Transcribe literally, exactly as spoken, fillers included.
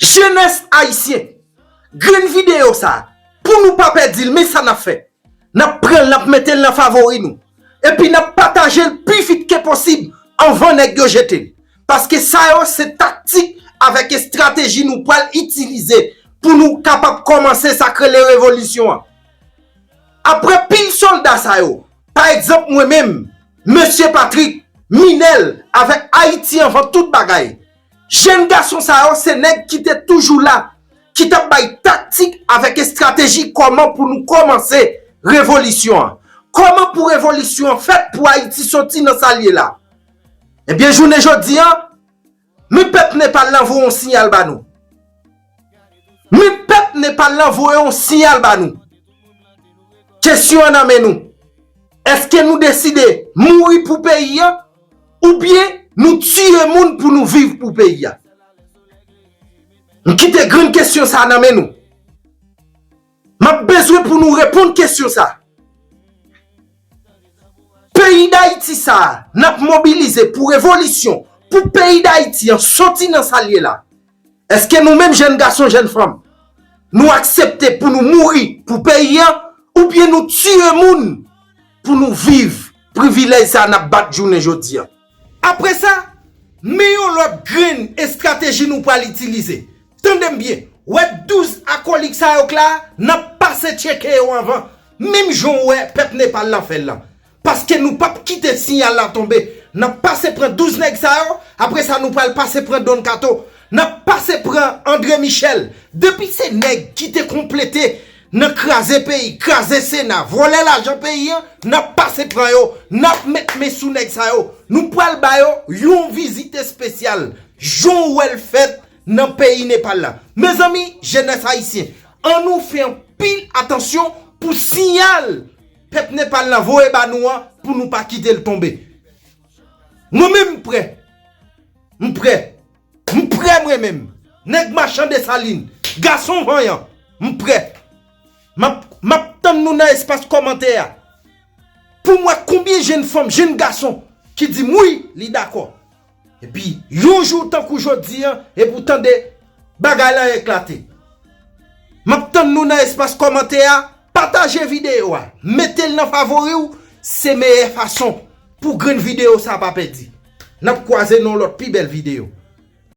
Jenès ayisyen, grenn videyo sa, pou nou pa pèdi l, men sa n ap fè. N ap pran l, n ap mete l nan favori nou. Epi n ap pataje l pi vit ke posib anvan nèg yo jete l. Paske sa yo se taktik avèk estrateji nou pral itilize pou nou kapab kòmanse sa k rele revolisyon an. Apre pil sòlda sa yo, pa egzanp mwen menm, Mesye Patrick, Minèl, avèk Ayiti anvan tout bagay, jèn gason sa yo se nèg ki te toujou la, ki t ap bay taktik avèk estrateji kòman pou nou kòmanse revolisyon an. Kòman pou revolisyon an fèt pou Ayiti soti nan sa l ye la. Ebyen, jounen jodi an, men pèp Nepal lan voye yon siyal ba nou. Men pèp Nepal lan voye yon siyal ba nou. Kesyon an nan men nou. Èske nou deside mouri pou peyi a, oubyen nou tiye moun pou nou viv pou peyi a? M kite grenn kesyon sa a nan men nou. M ap bezwen pou nou reponn kesyon sa a. Peyi Dayiti sa a, n ap mobilize pou revolisyon, pou peyi Dayiti an soti nan sa l ye la. Èske nou menm jèn gason, jèn fanm, nou aksepte pou nou mouri pou peyi an, oubyen nou tiye moun pou nou viv privilèj sa a n ap bat jounen jodi an? Apre sa, men yon lòt grenn estrateji nou pral itilize. Tande m byen, wè douz akolik sa yo k la, n ap pase tcheke yo anvan, menm jan w wè pèp Nepal lan fè l lan. Paske nou p ap kite siyal la tonbe. N ap pase pran douz nèg sa yo, apre sa nou pral pase pran Don Kato. N ap pase pran André Michel. Depi se nèg ki te konplete nan kraze peyi, kraze Sena, vòlè lajan peyi an, n ap pase pran yo, n ap met men sou nèg sa yo. Nou pral ba yo yon vizit espesyal, jan w wè l fèt nan peyi Nepal la. Mezanmi, jenès ayisyen, ann nou fè anpil atansyon pou siyal pèp Nepal la voye ba nou an pou nou pa kite l tonbe. Mwen menm m prè. M prè. M prè mwen menm. Nèg machan Desalin, gason vanyan, m prè. M ap, m ap tann nou nan espas kòmantè a pou m wè konbyen jèn fanm, jèn gason ki di m wi, li dakò. Epi, yon jou tankou jodi an, epi w tande bagay la eklate. M ap tann nou nan espas kòmantè a, pataje videyo a, mete l nan favori w, se meyè fason pou grenn videyo sa pa pèdi. N ap kwaze nan yon lòt pi bèl videyo.